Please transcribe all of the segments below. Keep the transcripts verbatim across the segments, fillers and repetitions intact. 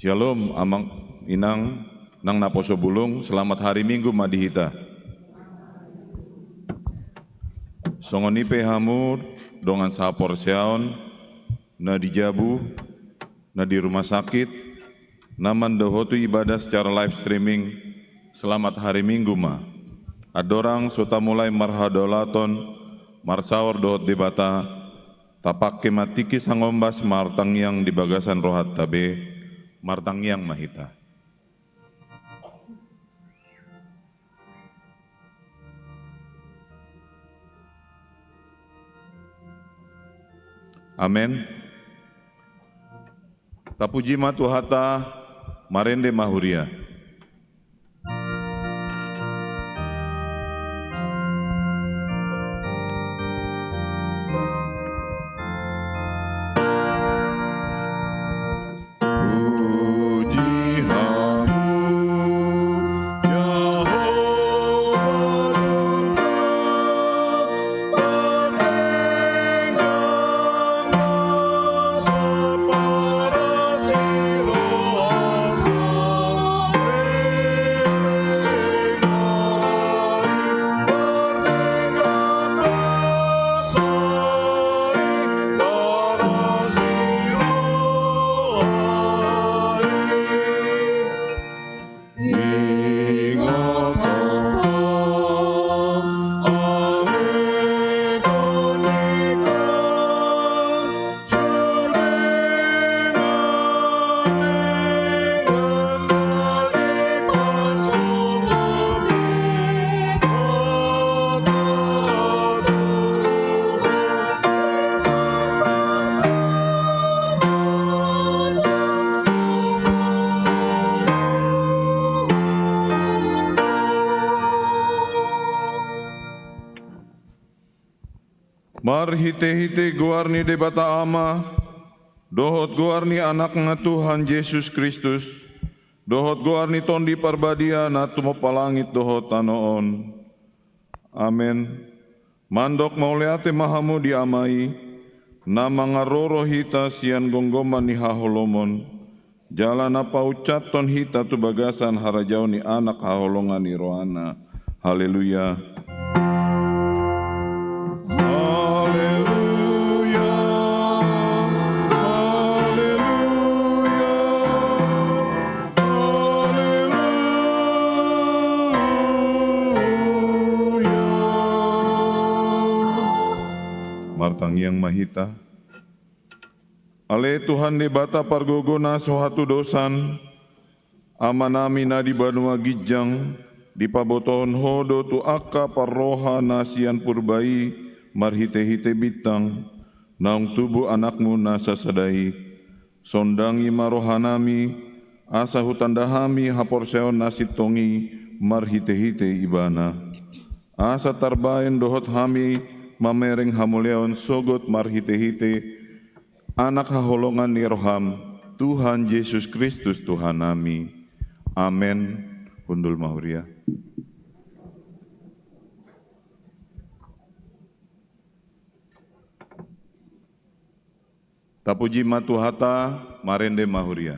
Syalom, amang inang nang naposo bulung, selamat hari Minggu ma di hita. Songon i pe hamu dongan sahaporseaon na di jabu, na di rumah sakit, na mandohoti ibadah secara live streaming, selamat hari Minggu ma. Andorang so tamulai marhadaulaton, marsaor dohot Debata, tapangke ma tingki sangombas martangiang di bagasan rohanta be, martangiang ma hita. Amen. Tapuji ma Tuhanta, marende ma huria. Puji hamu, Jahowa Tuhan, pardenggan nasa parasi roham. Marhitehite goar ni Debata Ama, dohot goar ni Anakna Tuhan Jesus Kristus, dohot goar ni Tondi Parbadia na tumompa langit dohot tano on. Amen. Mandok mauliate ma hamu di Ama i, na mangaroro hita sian gomgoman ni haholomon, jala na paunshathon hita tu bagasan harajaon ni Anak haholongan ni rohana. Haleluya. Haleluya. Haleluya. Haleluya. Martangiang ma hita. Ale Tuhan Debata pargogo na so hatudosan, Amanami na di banua ginjang, dipabotohon Ho do tu angka parroha na sian purba i marhitehite bintang, naung tubu Anakmu na sasada i. Sondangi ma rohanami, asa hutanda hami haporseaon na sintong i marhitehite Ibana. Asa tarbaen dohot hami mamereng hamuliaon sogot marhitehite Anak haholongan ni roham, Tuhan Jesus Kristus Tuhannami. Amen. Hundul ma huria. Tapuji ma Tuhanta, marende ma huria.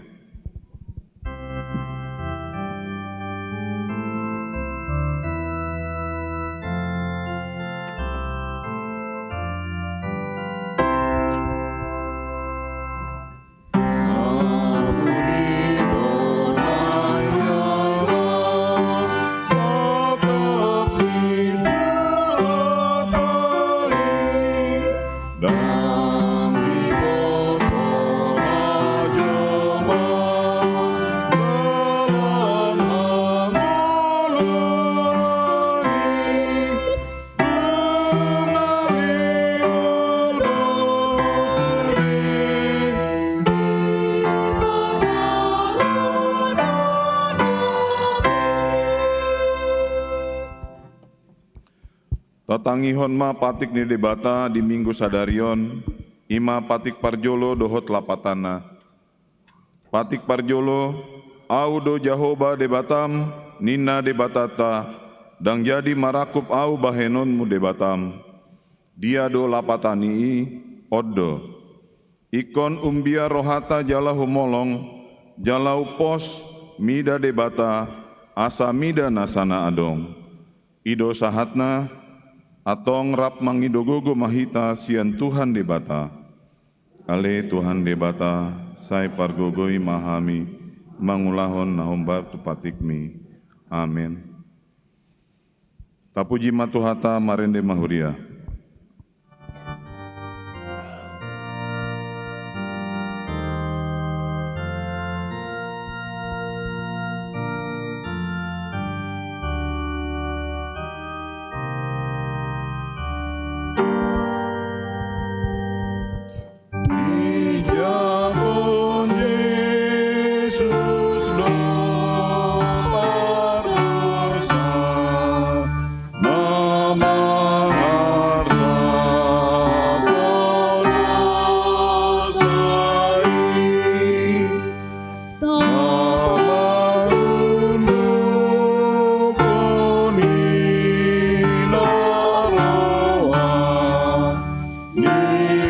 Tatangihon ma patik ni Debata di Minggu sadari on, i ma patik parjolo dohot lapatanna. Patik parjolo, Ahu do Jahowa Debatam, ninna Debatanta, ndang jadi marangkup Ahu bahenonmu Debatam. Dia do lapatan ni i? On do. Ingkon umbiar rohanta jala humolong, jala umpos mida Debata asa mida nasa na adong. I do sahatna, antong rap mangido gogo ma hita sian Tuhan Debata. Ale Tuhan Debata, sai pargogoi ma hami mangulahon na hombar tu patikMi. Amen. Tapuji ma Tuhanta, marende ma huria. Dijangkon Jesus do pardosa na mangarsahon dosa i. Na manundukon i na roha ni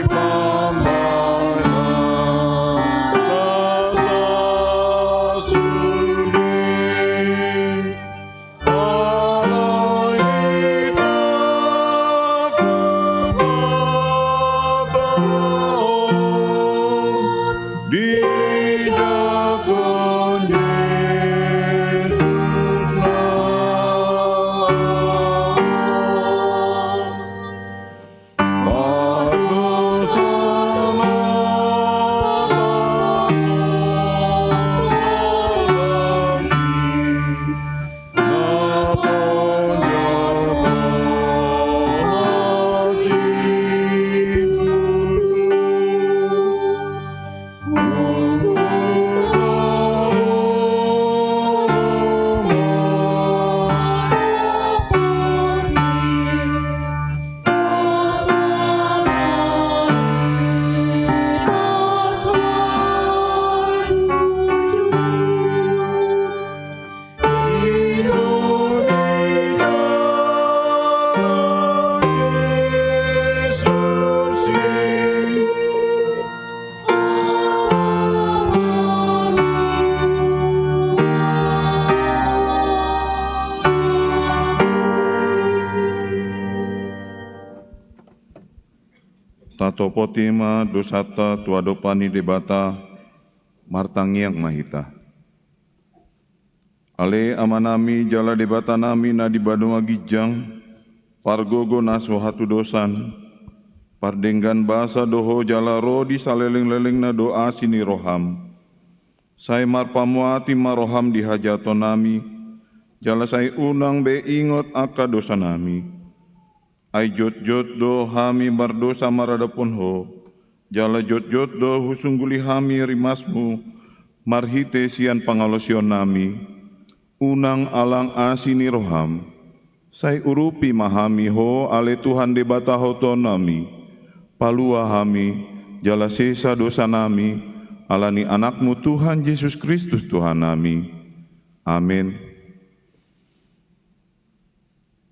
pambahenan na sasuli. Alai hita tu mata on dijangkon Jesus na Tatopoti ma dosanta tu adopan ni Debata, martangiang ma hita. Ale Amanami jala Debatanami na di banua ginjang, pargogo na so hatudosan, pardenggan basa do Ho jala ro di salelenglelengna do asi ni rohaM. Sai marpamuati ma rohaM di hajahatonami, jala sai unang be ingot angka dosanami. Ai jotjot do hami mardosa maradophon Ho, jala jotjot do husungguli hami rimasMu marhite sian pangalaosionnami. Unang alang asi ni rohaM, sai urupi ma hami Ho, ale Tuhan Debata haholonami, palua hami, jala sesa dosanami, ala ni AnakMu Tuhan Jesus Kristus Tuhannami. Amen.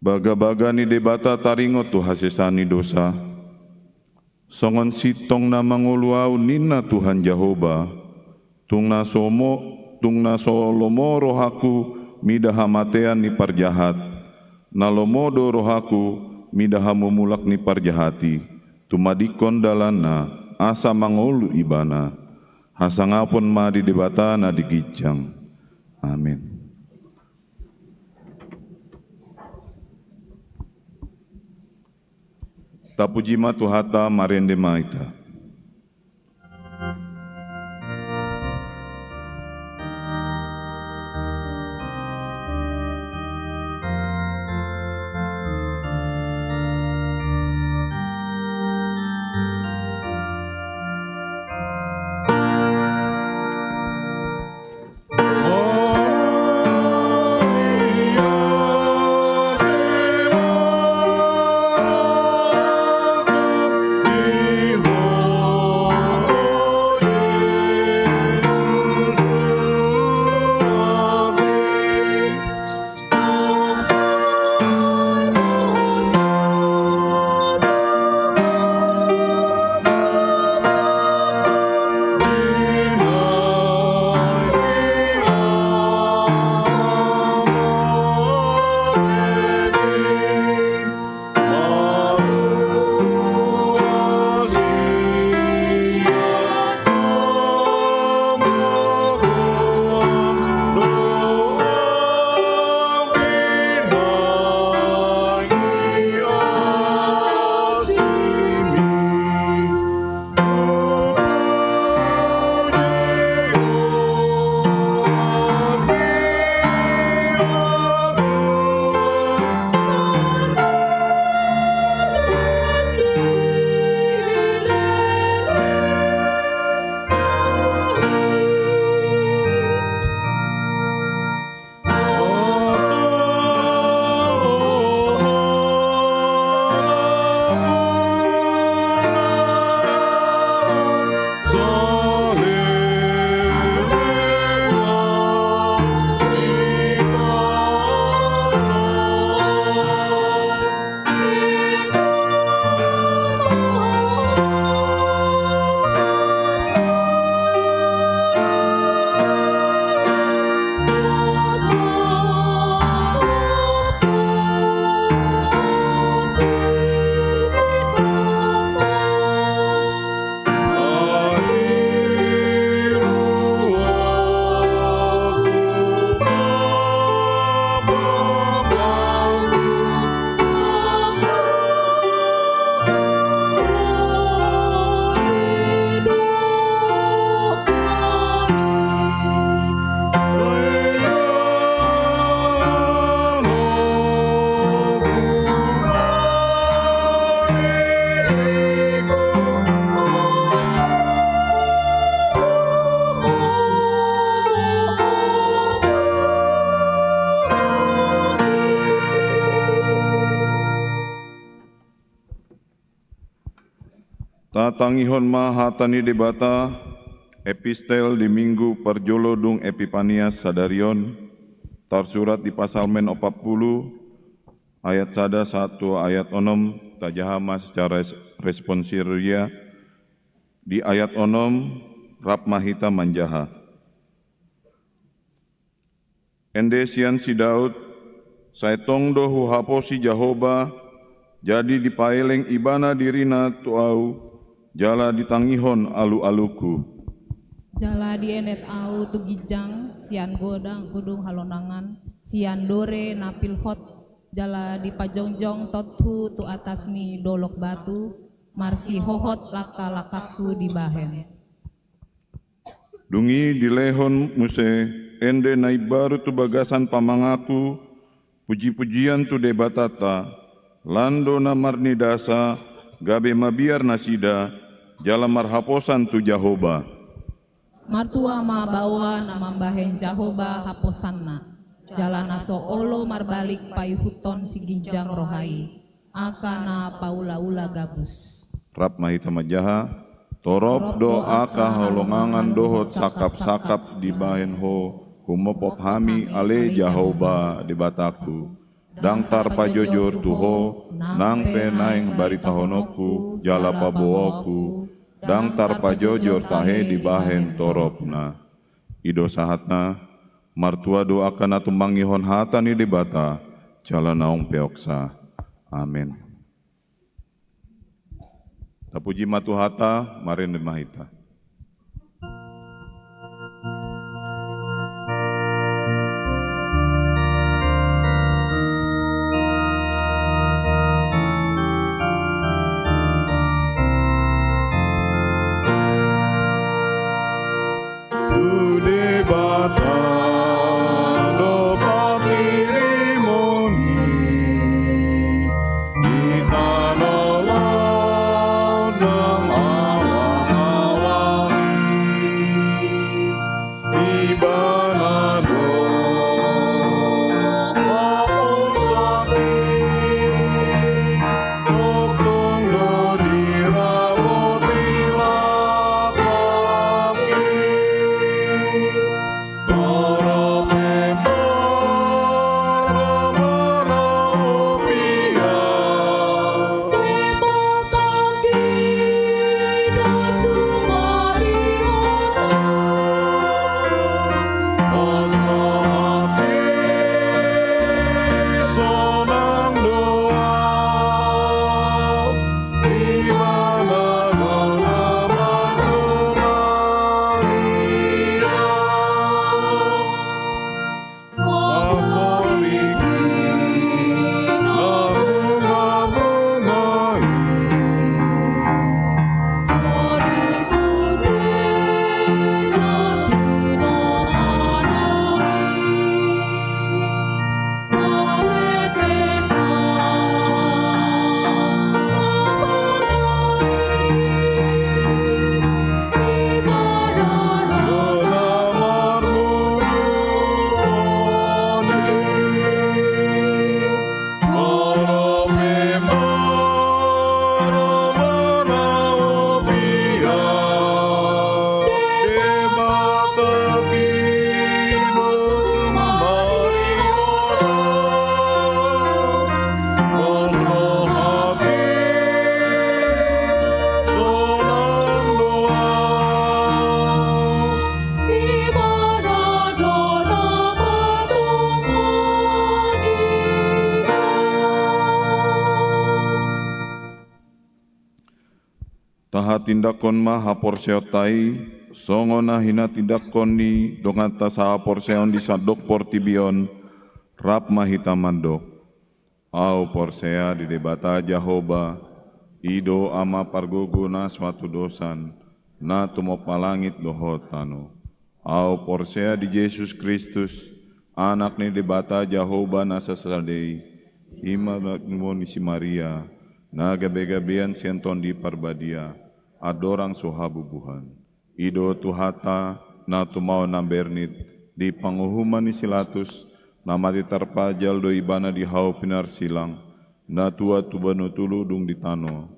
Bagabaga ni Debata taringot tu hasesaan ni dosa. Songon sintong na mangolu ahu ninna Tuhan Jahowa, tung na so mo, tung na so lomo rohangku mida hamatean ni parjahat, na lomo do rohangku mida hamumulak ni parjahat i, tumadingkon dalanna asa mangolu ibana. Hasangapon ma di Debata na di ginjang. Amen. Tapuji ma Tuhanta, marende ma hita. Tangihon ma hata ni Debata. Epistel di minggu parjolo dung Epipanias sadari on, tarsurat di Psalmen opat pulu, ayat sada sahat tu ayat onom. Tajaha ma secara res-, responsoria di ayat onom. Rap ma hita manjaha. Ende sian si Daud: Sai tong do huhaposi Jahowa, jadi dipaeleng Ibana dirina tu ahu, jala ditangihon alualungku. Jala dienet ahu tu ginjang, sian godang, godang halonangan, sian dore na pilhot, jala dipajongjong tothu tu atas ni dolok batu, marsihohot langkalangkangku dibahen. Dung i dilehon muse ende na imbaru tu bagasan pamanganku, pujipujian tu Debatanta, lan do na marnidasa, gabe mabiar nasida, jala marhaposan tu Jahowa. Martua ma baoa na mambahen Jahowa haposanna, jala na so olo marbalik paihuthon siginjang roha i, angka na paulaula gabus. Rap ma hita manjaha. Torop do angka halongangan dohot sangkapsangkap dibahen Ho, humophop hami ale Jahowa Debatangku. Ndang tarpajojor tu Ho, nang pe naeng baritahononku jala paboaonku, ndang tarpajojor tahe dibahen toropna. I do sahatna. Martua do angka na tumangihon hata ni Debata, jala naung peoksa. Amen. Tapuji ma Tuhanta, marende ma hita. Tu Debata do patirimuni di tano laut nang awang-awang i. Ibana do pamusaki, tongtong do diramoti laklak i. Para pembaramana opia. Pembatak i na sumariota. Mas na hati sonang do au. Ibana do na mandongani au. Tahatindanghon ma haporseaonta i, songon na hinatindanghon ni donganta sahaporseaon di sandok portibi on. Rap ma hita mandok. Ahu porsea di Debata Jahowa, i do Ama pargogo na so hatudosan, na tumompa langit dohot tano. Ahu porsea di Jesus Kristus, Anak ni Debata Jahowa na sasada i, i ma na tinumon ni si Maria, na gabegabean sian Tondi Parbadia, andorang so habubuhan. I do Tuhanta, na tumaon na bernit, di panguhuman ni si Latus, na mate tarpajal do Ibana di hau pinarsilang, na tua tu banua tolu dung di tano.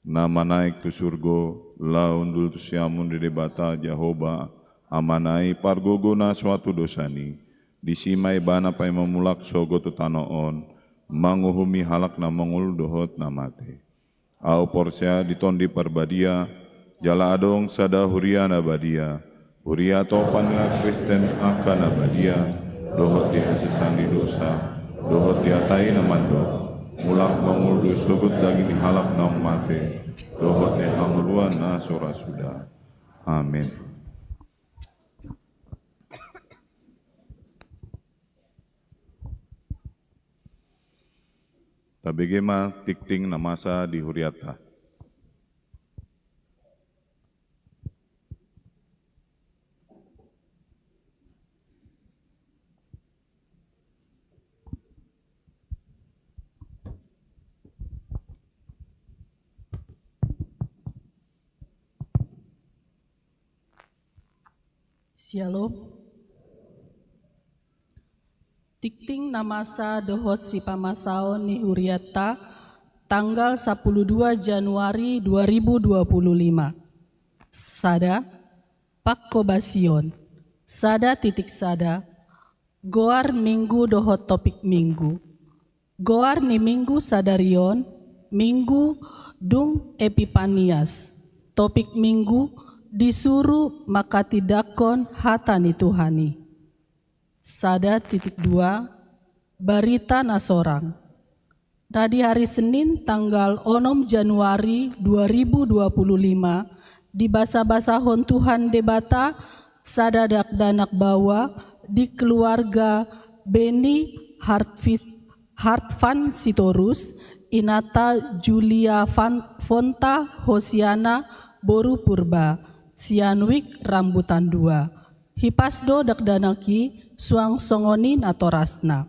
na manaek tu surgo, laho hundul tu siamun ni Debata Jahowa, Amana i, pargogo na so atu dosani. Disi ma ibana paima mulak sogot tu tano on, manguhumi halak na mangolu dohot na mate. Ahu porsea di Tondi Parbadia, jala adong sada huria na badia, huria topan na Kristen angka na badia, dohot di hasesaan ni dosa, dohot di hata i na mandok, mulak mangolu do sogot daging ni halak naung mate, dohot di hangoluan na so ra suda. Amen. Tabege ma tingting na masa di huriata. Syalom. Tingting na masa dohot sipamasaon ni huriata, tanggal sapuluh dua Januari dua ribu dua puluh lima. Sada, pangkobasion. Sada titik sada, goar minggu dohot topik minggu. Goar ni minggu sadari on, Minggu dung Epipanias. Topik minggu, disuru manghatindanghon hata ni Tuhan i. Sada titik dua, barita na sorang. Na di hari Senin tanggal onom Januari dua ribu dua puluh lima, dibasabasahon Tuhan Debata sada dakdanak baoa di keluarga Beni Hartfis-, Hartvan Sitorus, inanta Julia Van-, Fonta Hosiana boru Purba, sian Wijk Rambutan dua. Hipas do dakdanak i, suang songon i natorasna.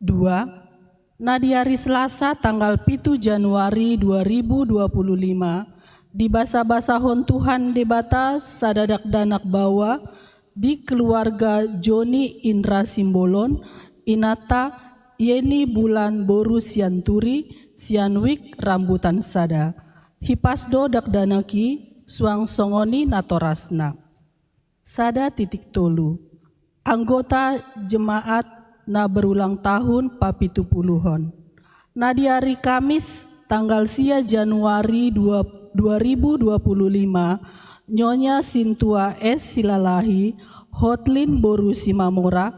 Dua, na di hari Selasa tanggal pitu Januari dua ribu dua puluh lima, dibasabasahon Tuhan Debata sada dakdanak baoa di keluarga Joni Indra Simbolon, inanta Yeni Bulan boru Sianturi, sian Wijk Rambutan sada. Hipas do dakdanak i, suang songon i natorasna. Sada titik tolu. Anggota jemaat na berulang tahun papitupuluhon. Na di hari Kamis tanggal sia Januari dua, dua ribu dua puluh lima, Nyonya Sintua S Silalahi, Hotlin boru Simamora,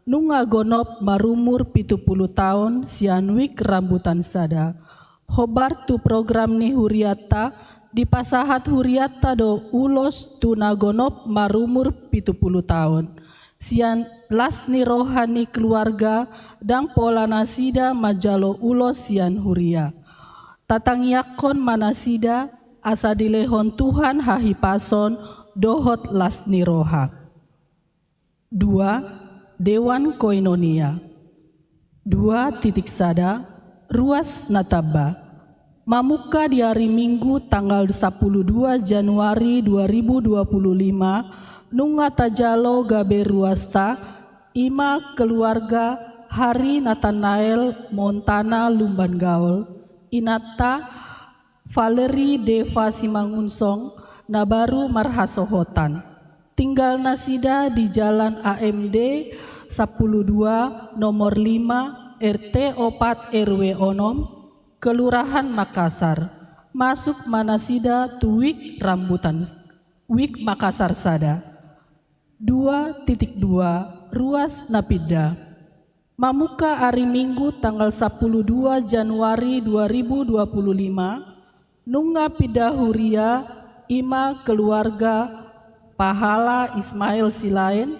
nunga gonop marumur pitu pulu taon, sian Wijk Rambutan sada. Hombar tu program ni hurianta, dipasahat hurianta do ulos tu na gonop marumur pitu pulu taon. Sian las ni roha ni keluarga, ndang pola nasida manjalo ulos sian huria. Tatangiangkon ma nasida, asa dilehon Tuhan hahipason dohot las ni roha. Dua, Dewan Koinonia. Dua titik sada, ruas na tamba. Mamungka di hari Minggu tanggal sapuluh dua Januari dua ribu dua puluh lima, nunga tajalo gabe ruasta, i ma keluarga Hari Natanael Montana Lumban Gaol, inanta Valeri Deva Simangunsong na baru marhasohotan. Tinggal nasida di Jalan A M D sapuluh dua, nomor lima, R T opat, R W onom, Kelurahan Makassar. Masuk ma nasida tu Wijk Rambutan, Wijk Makassar sada. Dua titik dua, ruas na pinda. Mamungka ari Minggu tanggal sapuluh dua Januari dua ribu dua puluh lima, nunga pinda huria, i ma keluarga Pahala Ismail Silaen,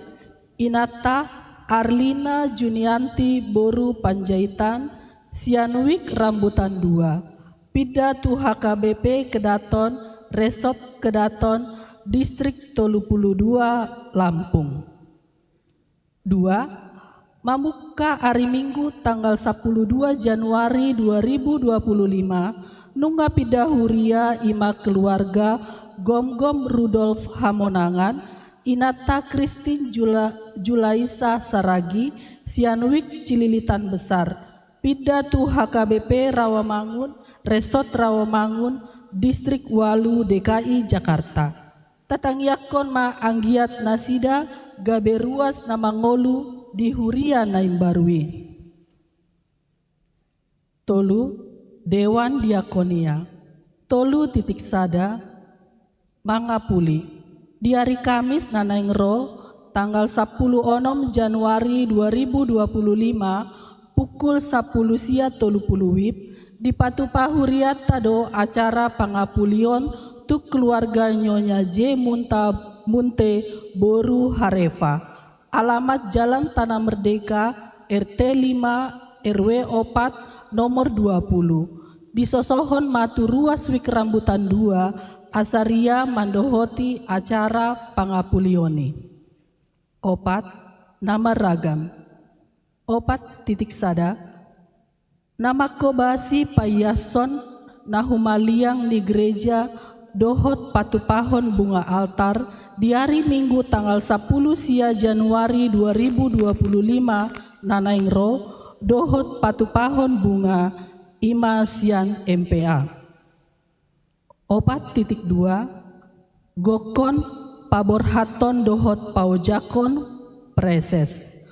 inanta Arlina Junianti boru Panjaitan, sian Wijk Rambutan dua, pinda tu H K B P Kedaton, Resort Kedaton, Distrik tolu pulu dua, Lampung. Dua, mamungka ari Minggu tanggal sapuluh dua Januari dua ribu dua puluh lima, nunga pinda huria, i ma keluarga Gomgom Rudolf Hamonangan, inanta Christine Jula-, Julaisa Saragi, sian Wijk Cililitan Besar, pinda tu H K B P Rawamangun, Resort Rawamangun, Distrik ualu, D K I Jakarta. Tatangiangkon ma anggiat nasida gabe ruas na mangolu di huria na imbaru i. Tolu, Dewan Diakonia. Tolu titik sada, mangapuli. Di ari Kamis na naeng ro, tanggal sampulu onom Januari dua ribu dua puluh lima, pukul sampulu sia tolu pulu WIB, dipatupa hurianta do acara pangapulion tu keluarga Nyonya J Munta, Munte boru Harefa. Alamat Jalan Tanah Merdeka, R T lima, R W opat, nomor dua pulu. Disosohon ma tu ruas WIK Rambutan dua, asa ria mandohoti acara pangapulion i. Opat, na marragam. Opat titik sada, na manghobasi paiashon na humaliang ni gereja dohot patupahon bunga altar di ari Minggu tanggal sampulu sia Januari dua ribu dua puluh lima na naeng ro, dohot patupahon bunga, i ma sian M P A. Opat titik dua, gokkon paborhathon dohot paojakhon praeses.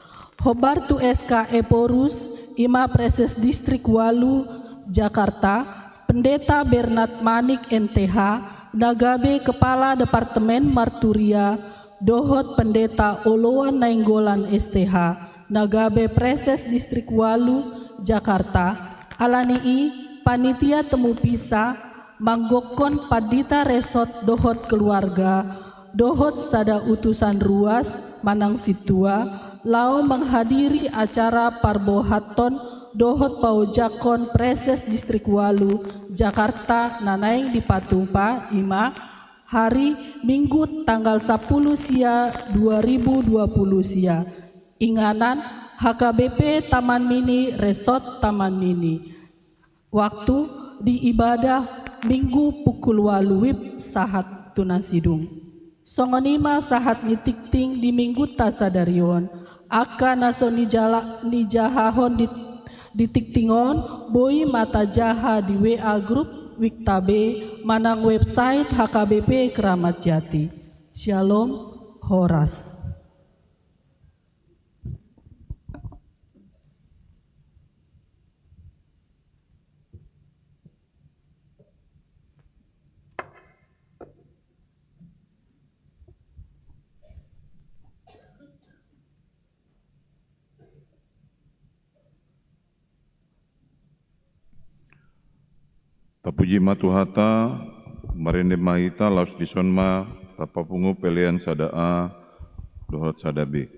Hombar tu S K Ephorus, i ma praeses Distrik ualu Jakarta, Pendeta Bernard Manik M T H, na gabe Kepala Departemen Marturia, dohot Pendeta Oloan Nainggolan S T H, na gabe praeses Distrik ualu Jakarta. Alani i, panitia temu pisa manggokkon pandita resort dohot keluarga, dohot sada utusan ruas manang sintua, laho menghadiri acara parborhathon dohot paojakhon praeses Distrik ualu Jakarta na naeng dipatupa, i ma hari Minggu tanggal sampulu sia dua ribu dua puluh sia. Inganan, H K B P Taman Mini, Resort Taman Mini. Waktu di ibadah Minggu pukul ualu WIB sahat tu na sidung. Songon i ma sahat ni tingting di Minggunta sadari on. Angka na so nijala-, nijahahon di, di tingting on, boi ma tajaha di W A grup WIKTAB manang website H K B P Keramat Jati. Syalom, horas. Tapuji ma Tuhanta, marende ma hita, laos dison ma tapapungu pelean sada A dohot sada B.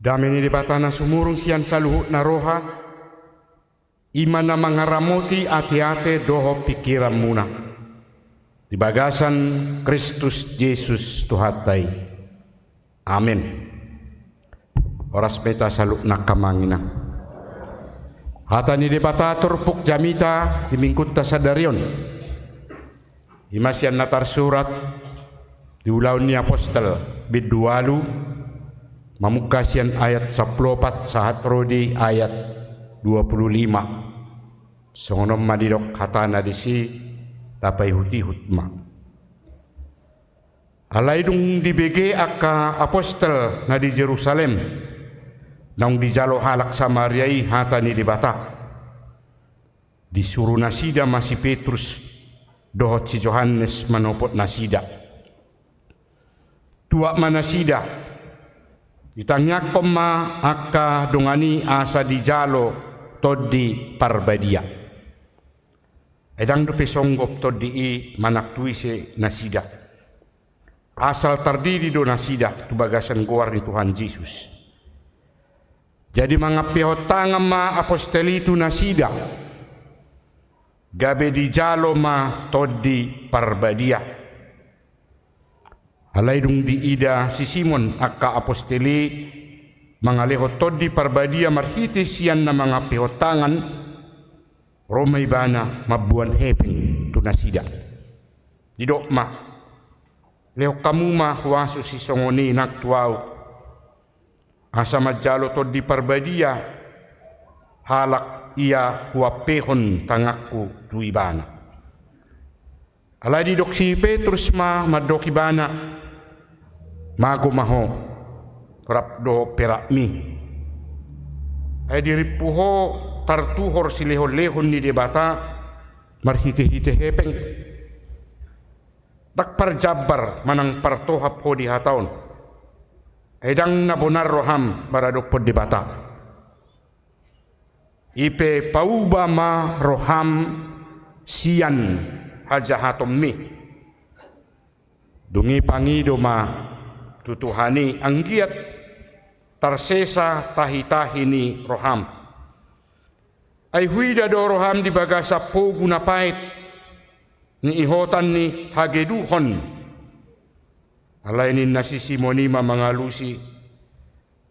Dame ni Debata na sumurung sian saluhutna roha, i ma na mangaramoti ateate dohot pingkiranmuna, di bagasan Kristus Jesus Tuhanta i. Amen. Horas ma hita saluhutna, angka amang inang. Hata ni Debata turpuk jamita di Minggunta sadari on, i ma sian na tarsurat di Ulaon ni Apostel, bindu ualu, mamungka sian ayat sampulu opat sahat ro di ayat dua pulu lima. Songon on ma didok hatana disi, tapaihutihut ma. Alai dung dibege angka apostel na di Jerusalem naung dijalo halak Samaria i hata ni Debata, disuru nasida ma si Petrus dohot si Johannes manopot nasida. Tuat ma nasida, ditangiangkon ma angka dongan i asa dijalo Tondi Parbadia. Ai ndang dope songgop Tondi i manang tu ise nasida. Asal tardidi do nasida tu bagasan goar ni Tuhan Jesus. Jadi mangampehon tangan ma apostel i tu nasida, gabe dijalo ma Tondi Parbadia. Alai dung diida si Simon angka apostel i mangalehon Tondi Parbadia marhite sian na mangampehon tangan, ro ma ibana mamboan hepeng tu nasida. Didok ma: Lehon hamu ma huaso sisongon i nang tu ahu, asa manjalo Tondi Parbadia halak ia huampehon tanganku tu ibana. Alai didok si Petrus ma mandok ibana: Mago ma ho, rap dohot perakmi. Ai dirimpu ho tartuhor silehonlehon ni Debata marhitehite hepeng. Ndang parjambar manang partohap ho di hata on. Ai ndang na bonar roham maradophon Debata. I pe pauba ma roham sian hajahatonmi. Dung i pangido ma tu Tuhan i anggiat tarsesa tahitahi ni roham. Ai huida do roham di bagasan pogu na paet, niihotan ni hageduhon. Alai ninna si Simon i ma mangalusi: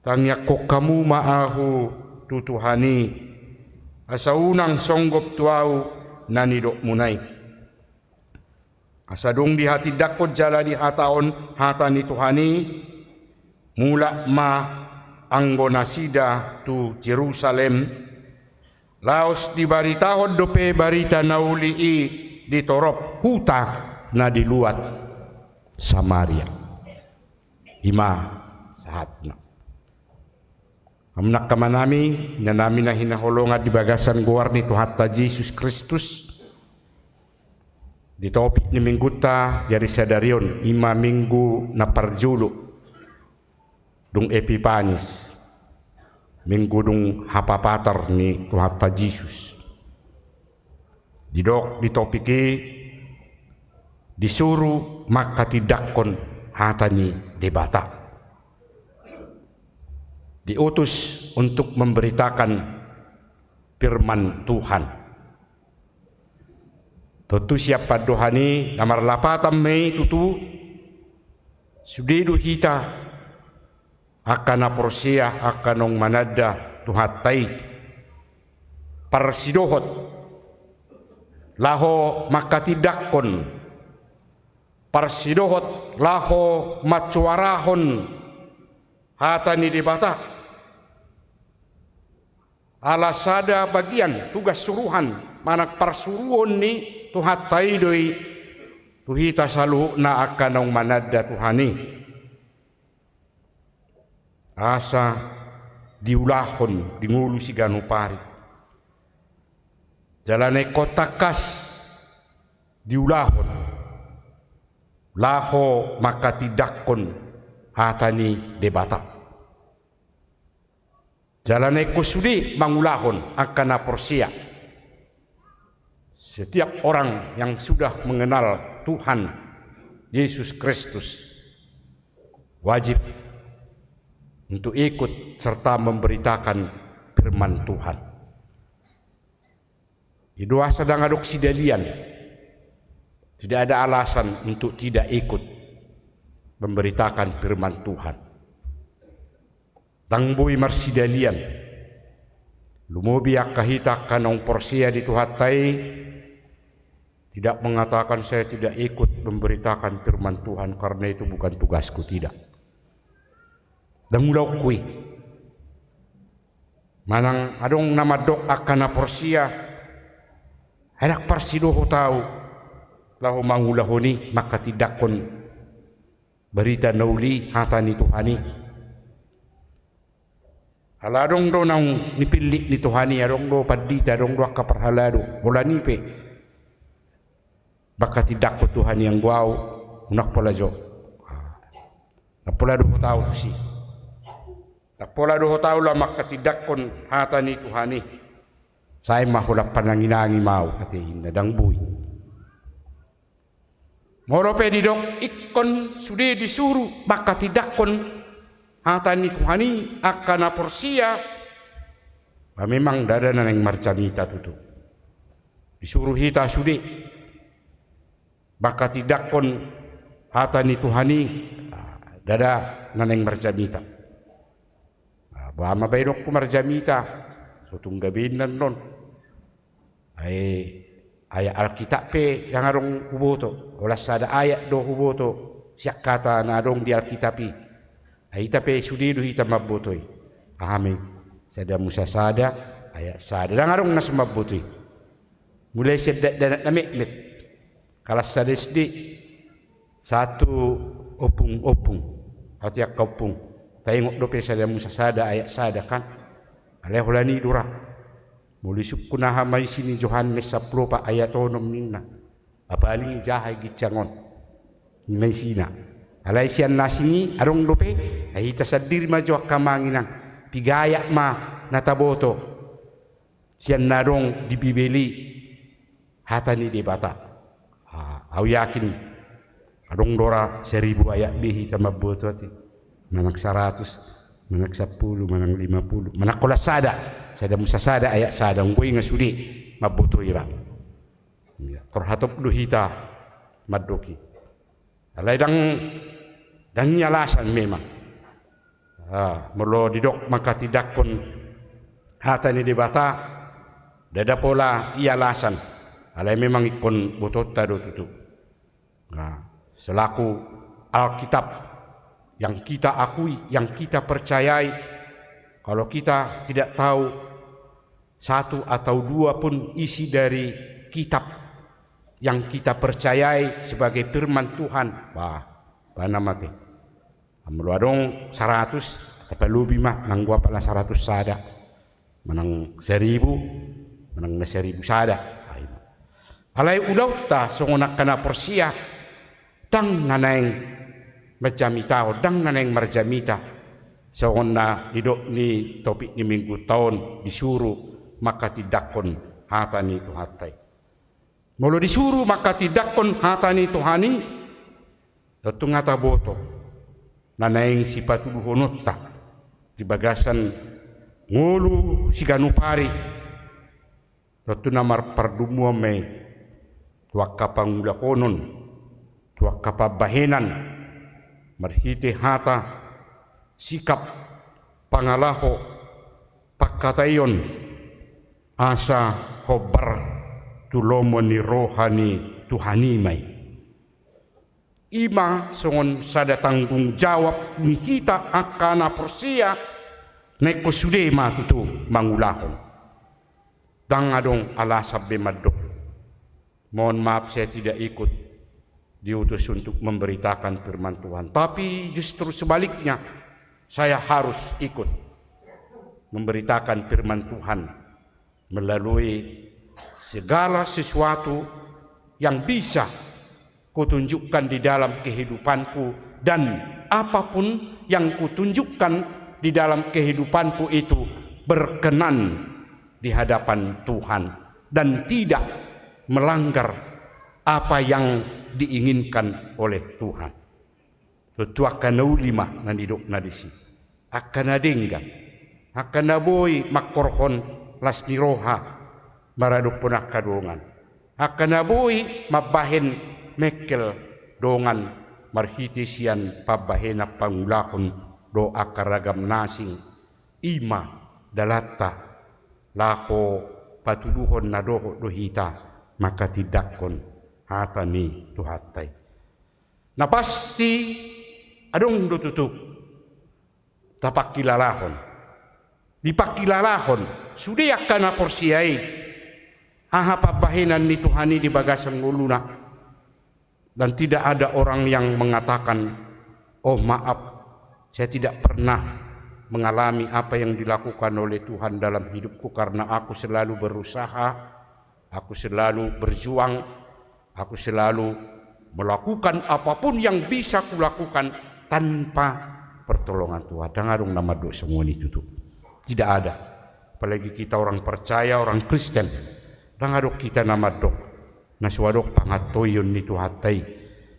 Tangiangkon hamu ma ahu tu Tuhan i, asa unang songgop tu ahu na nidokmuna i. Asa dung dihatindangkon jala dihatahon hata ni Tuhan i, mulak ma anggo nasida tu Jerusalem, laos dibaritahon dope barita na uli i di torop huta na di luat Samaria. I ma sahatna. Amang inang, angka amanami, inanami na hinaholongan di bagasan goar ni Tuhanta Jesus Kristus, di topik ni Minggunta di ari sadari on, i ma minggu na parjolo dung Epipanis, minggu dung hapapatar ni Tuhanta Jesus. Didok di topik i, disuru manghatindangkon hata ni Debata. Diutus untuk memberitakan firman Tuhan. Tontu sian pandohan i na marlapatan ma i tutu, sude do hita angka na porsea, angka naung mananda Tuhanta i, parsidohot laho manghatindangkon, parsidohot laho mansuarahon hata ni Debata. Ala sada bagian tugas suruhan manang parsuruon ni Tuhanta i do i tu hita saluhutna angka naung mananda Tuhan i, asa diulahon di ngolu siganup ari. Jala na ingkon tangkas diulahon laho manghatindangkon hata ni Debata. Jala na ingkon sude mangulahon angka na porsea. Setiap orang yang sudah mengenal Tuhan Yesus Kristus wajib untuk ikut serta memberitakan firman Tuhan. Di doa sedang adong sidalian. Tidak ada alasan untuk tidak ikut memberitakan firman Tuhan. Ndang boi marsidalian. Lumobi angka hita angka naung porsea di Tuhanta i, tidak mengatakan, "Saya tidak ikut memberitakan firman Tuhan karena itu bukan tugasku," tidak. Ndang ulaonku i. Manang adong na mandok angka na porsea, "Ai ndang parsidohot ahu laho mangulahon i, manghatindanghon barita na uli, hata ni Tuhan i. Ala adong do naung nipillit ni Tuhan i, adong do pandita, adong do angka parhalado, holan i pe manghatindanghon Tuhan i, anggo ahu unang pola jo, unang pola dohot ahu tusi. Unang pola dohot ahu laho manghatindanghon hata ni Tuhan i. Sai ma holan pananginangi ma ahu," ate inna. Ndang boi. Molo pe didok ingkon sude disuru manghatindanghon hata ni Tuhan i angka na porsea, ba memang ndada na naeng marjamita tutu. Disuru hita sude manghatindanghon hata ni Tuhan i, ah, ndada na naeng marjamita. Ah, boha ma baenonku marjamita, so tung gabe inna annon. Ai ayat Alkitab pe ndang adong huboto, holan sada ayat do huboto sian hata na adong di Alkitab i. Ai hita pe sude do hita mamboto i. Aha ma i? Sada Musa sada ayat sada. Ndang adong na so mamboto i. Mulai sian dakdanak na metmet, kalas sada S D, sahat tu ompung-ompung, hatiak ompung. Taingot dope sada Musa sada ayat sada kan. Alai holan i do ra. Molo isungkun aha ma isi ni Johannes sampulu opat ayat onom ninna, "Paling i jaha i ginjang on," ninna isina. Alai sian na asing i adong dope, ai hita sandiri ma jo angka amang inang, piga ayat ma na taboto sian na adong di Bibel i hata ni Debata. Ah, ahu yakin adong do ra seribu ayat be hita mamboto ate. Manang saratus, manang sampulu, manang lima pulu, manang holan sada, sada Musa sada ayat sada, anggo i nga sude mamboto i ra. Ia, tor hatop do hita mandok i. Alai ndang, ndang i alasan memang. Ah, molo didok manghatindanghon hata ni Debata, ndada pola i alasan. Alai memang ingkon botoonta do tutu. Nah, selaku Alkitab yang kita akui, yang kita percayai, kalau kita tidak tahu satu atau dua pun isi dari kitab yang kita percayai sebagai firman Tuhan, bah, bah nama te. Molo adong saratus, tapalobi ma, nanggo apala saratus sada, manang seribu, manang na seribu sada. Ai ma. Alai ulaonta songon angka na porsea, ndang na naeng manjamitahon, ndang na naeng marjamita. Songon na didok ni topik ni minggunta on, disuru manghatindanghon hata ni Tuhanta i. Molo disuru manghatindanghon hata ni Tuhan i, tontu nga taboto na naeng sipatuduhononta di bagasan ngolu siganup ari. Tontu na marpardumuan ma i tu angka pangulahonon, tu angka pambahenan, marhite hata, sikap, pangalaho, pangkataion, asa hombar tu lomo ni roha ni Tuhan i ma i. I ma songon sada tanggung jawab ni hita angka na porsea, na ingkon sude ma tutu mangulahon. Ndang adong alasan be mandok, "Mohon maaf, saya tidak ikut diutus untuk memberitakan firman Tuhan." Tapi justru sebaliknya, saya harus ikut memberitakan firman Tuhan melalui segala sesuatu yang bisa kutunjukkan di dalam kehidupanku, dan apapun yang kutunjukkan di dalam kehidupanku itu berkenan di hadapan Tuhan dan tidak melanggar apa yang diinginkan oleh Tuhan. Tontu angka na uli ma na nidokna disi. angka na denggan, angka na boi mangkorhon las ni roha maradophon angka dongan, angka na boi mambahen mengkel dongan marhite sian pambahenan pangulahon dohot angka ragam na asing, i ma dalanta laho patuduhon na dohot do hita manghatindanghon hata ni Tuhanta i. Na pasti adong do tutu tapangkilalahon. Dipangkilalahon sude angka na porsea i aha pambahenan ni Tuhan i di bagasan ngoluna. Dan tidak ada orang yang mengatakan, "Oh, maaf, saya tidak pernah mengalami apa yang dilakukan oleh Tuhan dalam hidupku karena aku selalu berusaha, aku selalu berjuang, aku selalu melakukan apapun yang bisa kulakukan tanpa pertolongan Tuhan." Ndang adong na mandok songon i tutu. Tidak ada. Apalagi kita orang percaya, orang Kristen. Ndang adong hita na mandok na so adong pangantoion ni Tuhanta i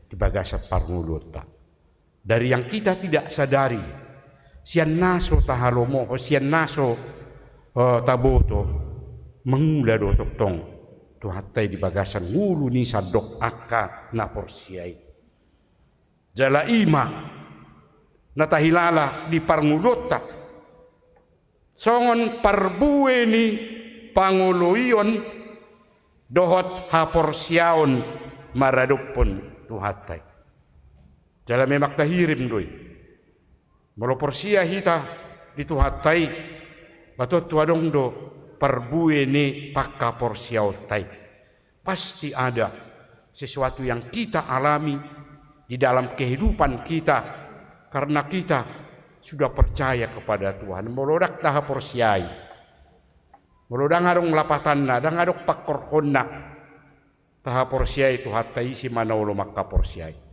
di bagasan parngoluonta. Dari yang kita tidak sadari, sian na so tahalomohon, sian na so, eh, taboto, mangula do tongtong Tuhanta i di bagasan ngolu ni sandok angka na porsea i. Jala i ma na tahilala di parngoluonta songon parbue ni pangoloion dohot haporseaon maradophon Tuhanta i. Jala memang tahirim do i. Molo porsea hita di Tuhanta i, ba tontu adong do parbue ni panghaporseaonta i. Pasti ada sesuatu yang kita alami di dalam kehidupan kita karena kita sudah percaya kepada Tuhan. Molo ndang tahaporseai, molo ndang adong lapatanna, ndang adong pangkorhonna, tahaporseai Tuhanta, ise ma na olo manghaporseai.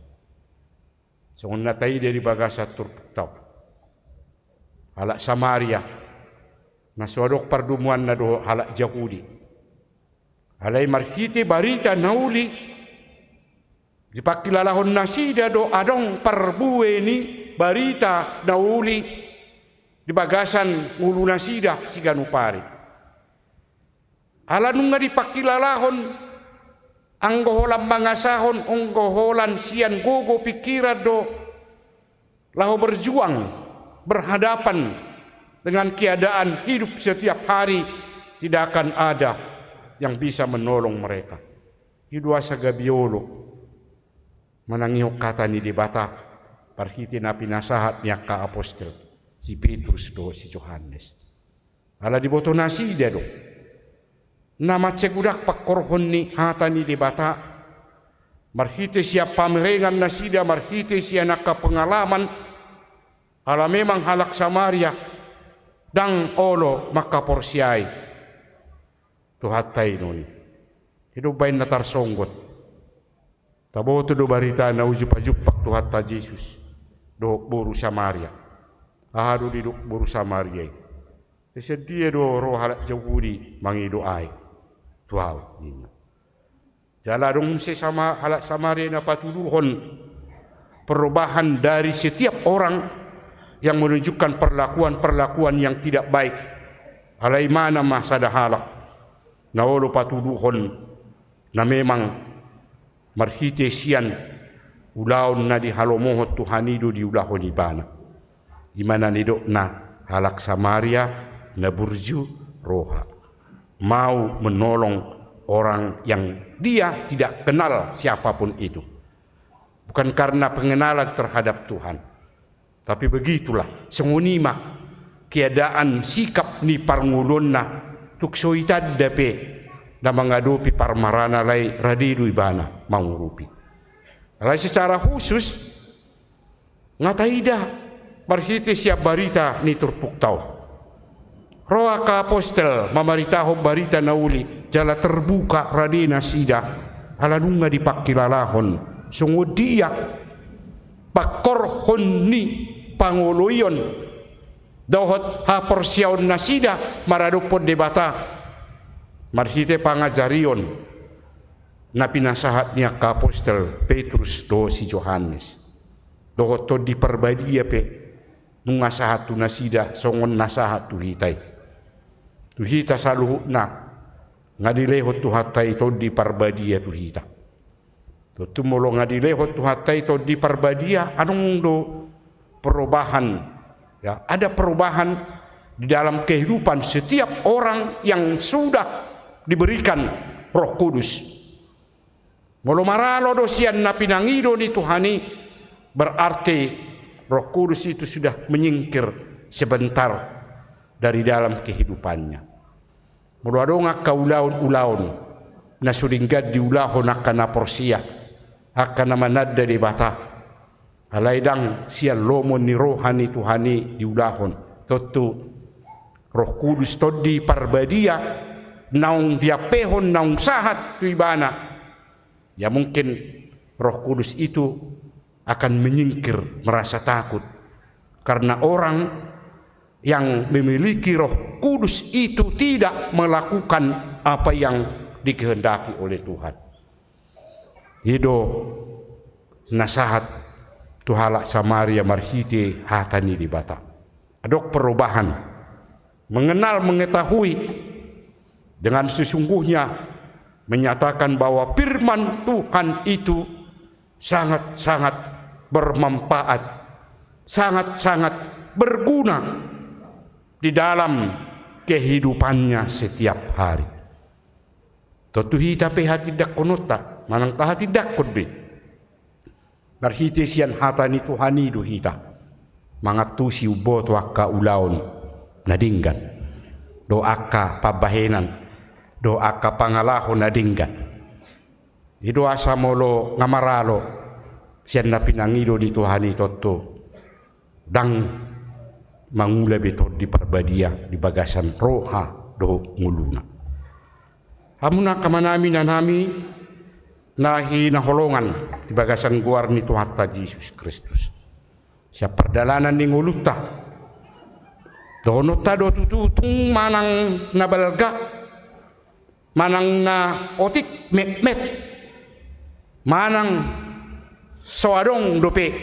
Songon na taida di bagasan turpukta on, halak Samaria na so adong pardomuanna dohot halak Jahudi. Alai marhite barita na uli, dipangkilalahon nasida do adong parbue ni barita na uli di bagasan ngolu nasida siganup ari. Ala nunga dipangkilalahon, anggo holan mangasahon, anggo holan sian gogo pingkiran do laho berjuang, berhadapan dengan keadaan hidup setiap hari, tidak akan ada yang bisa menolong mereka. I do asa gabe olo manangihon hata ni Debata marhite na pinasahat ni angka apostel, si Petrus dohot si Johannes. Ala diboto nasida do na mansai godang pangkorhon ni hata ni Debata, marhite sian pamerengan nasida, marhite sian angka pengalaman, ala memang halak Samaria ndang olo manghaporseai Tuhanta i nuaeng. I do umbahen na tarsonggot. Taboto do barita na uju pajumpang Tuhanta Jesus dohot boru Samaria. Aha do didok boru Samaria i? Sian dia do ro halak Jahudi mangido aek tu ahu, ninna. Jala adong muse sama, halak Samaria na patuduhon perubahan dari setiap orang yang menunjukkan perlakuan-perlakuan yang tidak baik. Alai mana ma sada halak na olo patuduhon na memang marhite sian ulaon na dihalomohon Tuhan i do diulahon ibana. I ma na nidokna halak Samaria na burju roha, mau menolong orang yang dia tidak kenal siapapun itu. Bukan karena pengenalan terhadap Tuhan. Tapi begitulah, songon i ma keadaan sikap ni parngoluonna, tung so itanda pe na mangadopi parmaraan, alai rade do ibana mangurupi. Alai secara khusus nga taida marhite sian barita ni turpukta on. Ro angka apostel mamaritahon barita na uli, jala terbuka rade nasida, ala nunga dipangkilalahon songon dia pangkorhon ni pangoloion dohot haporseaon nasida maradophon Debata, marhite pangajarion na pinasahat ni angka apostel Petrus dohot si Johannes. Dohot Tondi Parbadia pe nunga sahat tu nasida songon na sahat tu hita i. Tu hita saluhutna, nga dilehon Tuhanta i Tondi Parbadia tu hita. Tontu molo nga dilehon Tuhanta i Tondi Parbadia, adong do perubahan. Ya, ada perubahan di dalam kehidupan setiap orang yang sudah diberikan Roh Kudus. Molo maralo do sian na pinangido ni Tuhan i, berarti Roh Kudus itu sudah menyingkir sebentar dari dalam kehidupannya. Molo adong angka ulaon-ulaon na so denggan diulahon angka na porsea, angka na mananda Debata, alai ndang sian lomo ni roha ni Tuhan i diulahon, tontu Roh Kudus Tondi Parbadia naung diampehon, naung sahat tu ibana, ya mungkin Roh Kudus itu akan menyingkir, merasa takut. Karena orang yang memiliki Roh Kudus itu tidak melakukan apa yang dikehendaki oleh Tuhan. I do na sahat tu halak Samaria marhite hata ni Debata. Adong perubahan. Mengenal, mengetahui dengan sesungguhnya, menyatakan bahwa firman Tuhan itu sangat-sangat bermanfaat, sangat-sangat berguna di dalam kehidupannya setiap hari. Tontu hita pe hatindangkononta, manang tahatindangkon be. Marhite sian hata ni Tuhan i do hita mangantusi umboto angka ulaon na denggan, dohot angka pambahenan, dohot angka pangalaho na denggan. I do asa molo nga maralo sian na pinangido ni Tuhan i, tontu ndang mangula be Tondi Parbadia di bagasan roha dohot ngoluna. Hamu angka amanami, inanami na hinaholongan di bagasan goar ni Tuhanta Jesus Kristus, sian pardalanan ni ngolunta, dohononta do tutu tung manang na balga, manang na otik metmet, manang so adong dope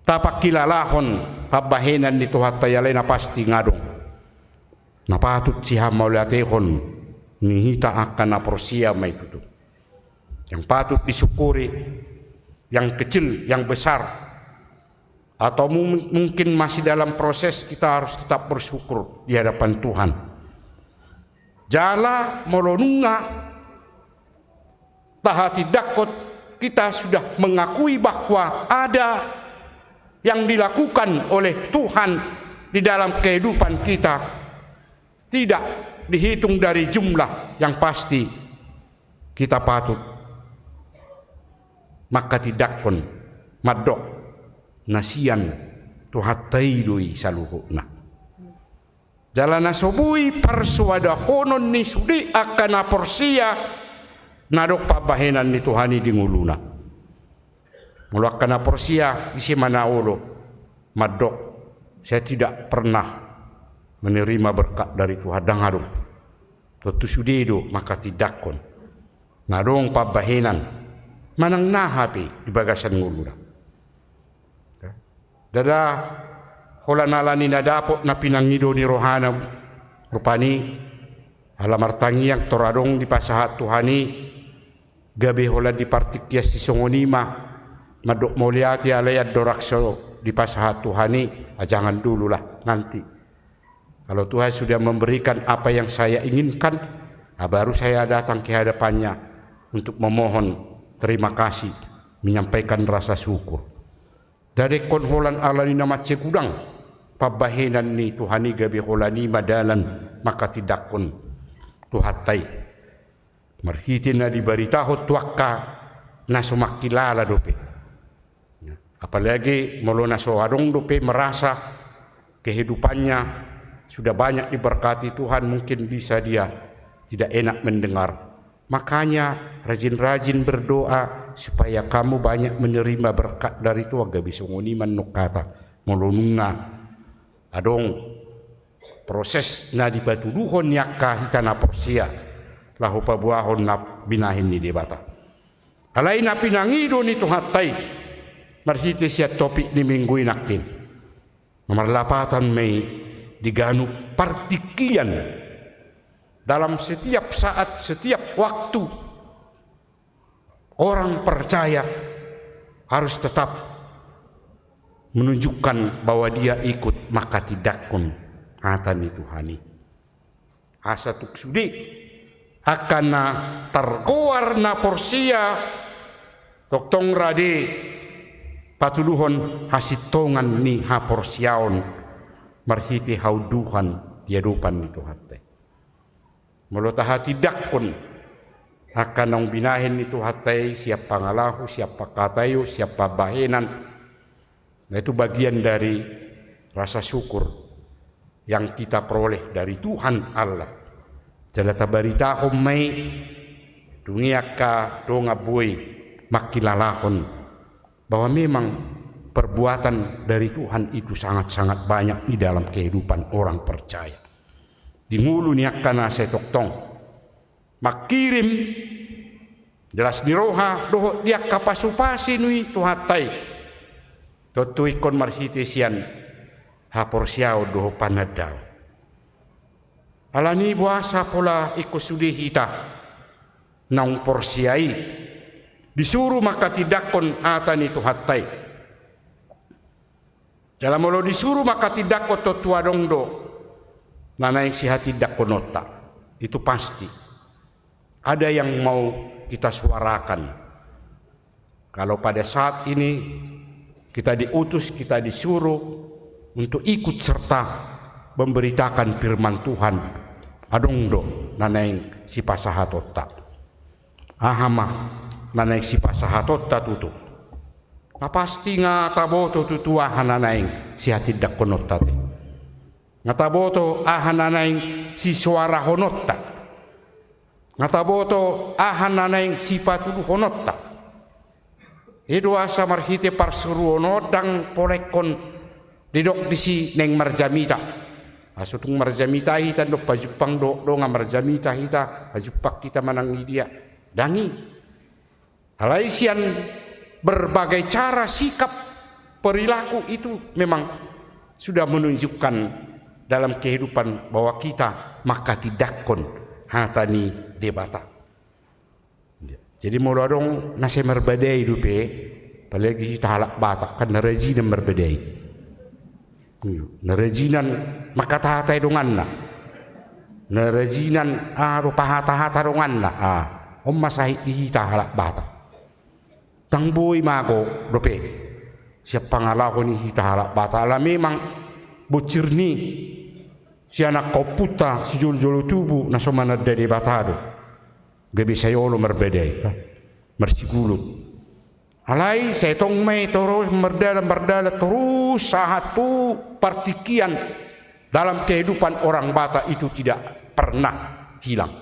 tapangkilalahon pambahenan ni Tuhanta i, alai na pasti nga adong na patut sihamauliatehon ni hita angka na porsea ma i tutu. Yang patut disyukuri, yang kecil, yang besar, atau mu-, mungkin masih dalam proses kita harus tetap bersyukur di hadapan Tuhan. Jala molo nunga tahatindangkon, kita sudah mengakui bahwa ada yang dilakukan oleh Tuhan di dalam kehidupan kita, tidak dihitung dari jumlah, yang pasti kita patut mangkatindangkon mandok na sian Tuhanta i do i saluhutna. Jala na so boi parsoadahonon ni sude angka na porsea na adong pambahenan ni Tuhan i di ngoluna. Molo angka na porsea, ise ma na olo mandok, "Saya tidak pernah menerima berkat dari Tuhan," ndang adong. Tontu sude do mangkatindangkon na adong pambahenan manang na hape di bagasan ngoluna. Ndada holan ala ni na dapot na pinangido ni rohana rupani, ala martangiang tor adong dipasahat Tuhan i, gabe holan di partingkian sisongon i ma mandok mauliate, alai andorang so dipasahat Tuhan i, ah, jangan dulu lah, nanti. Kalau Tuhan sudah memberikan apa yang saya inginkan, ah, baru saya datang ke hadapan-Nya untuk memohon terima kasih, menyampaikan rasa syukur. Ndada ingkon holan ala ni na mansai godang pambahenan ni Tuhan i, gabe holan i ma dalan mangkatindangkon Tuhanta i marhite na dibaritahon tu angka na so mangkilala dope. Apalagi molo na so adong dope merasa kehidupannya sudah banyak diberkati Tuhan, mungkin bisa dia tidak enak mendengar. Makanya, rajin-rajin berdoa supaya kamu banyak menerima berkat dari Tuhan. Gabe songon i ma annon hata, molo nunga adong proses na dipatuduhon ni angka hita na porsea laho paboahon na binahen ni Debata. Alai na pinangido ni Tuhanta i marhite sian topik ni minggu i nangkin, Na marlapatan ma i di ganup partingkian, dalam setiap saat, setiap waktu, orang percaya harus tetap menunjukkan bahwa dia ikut manghatindanghon hata ni Tuhan i. Asa tung sude angka na targoar na porsea, tongtong rade patuduhon hasintongan ni haporseaon marhite haunduhan di adopan ni Tuhanta i. Molo tahatindanghon angka naung binahen ni Tuhanta i, sian pangalaho, sian pangkataion, sian pambahenan, na itu bagian dari rasa syukur yang kita peroleh dari Tuhan Allah. Jala tabaritahon ma i, dung i angka dongan boi mangkilalahon bahwa memang perbuatan dari Tuhan itu sangat-sangat banyak di dalam kehidupan orang percaya. Di ngolu ni angka na sai tongtong mangkirim jelas ni roha dohot di angka pasupasi ni Tuhanta i, tontu ingkon marhite sian haporseaon dohot panandaon. Alani i boasa pola ingkon sude hita naung porsea i disuru manghatindanghon hata ni Tuhanta i? Jala molo disuru manghatindanghon, tontu adong do na naeng sihatindanghononta. Itu pasti. Ada yang mau kita suarakan. Kalau pada saat ini kita diutus, kita disuruh untuk ikut serta memberitakan firman Tuhan, adong do na naeng sipasahatonta. Aha ma na naeng sipasahatonta tutu? Na pasti nga taboto tutu aha na naeng sihatindanghononta te. Nga taboto aha na naeng sisoarahononta. Nga taboto aha na naeng sipatuduhononta. I do asa marhite parsuruon on ndang pola ingkon didok disi naeng marjamita. Asa tung marjamita hita, ndang pajumpang do dongan marjamita hita, pajumpang hita manang i dia. Ndang i. Alai sian berbagai cara, sikap, perilaku itu memang sudah menunjukkan dalam kehidupan bahwa kita manghatindanghon hata ni Debata. Jadi molo adong na sai marbadai dope, apalagi hita halak Batak kan na rajinan marbadai. Na rajinan manghatahata i donganna. Na rajinan, ah, do pahatahata donganna. Ah, on ma sahit di hita halak Batak. Ndang boi mago dope sian pangalaho ni hita halak Batak, ala memang bonsir ni sian angka ompunta sijolojolo tubu na so mananda Debata do. Gabe sai olo marbadai, ha? Marsigulut. Alai sai tong ma i torus mardalan, mardalan torus sahat tu partingkian dalam kehidupan orang Batak itu tidak pernah hilang.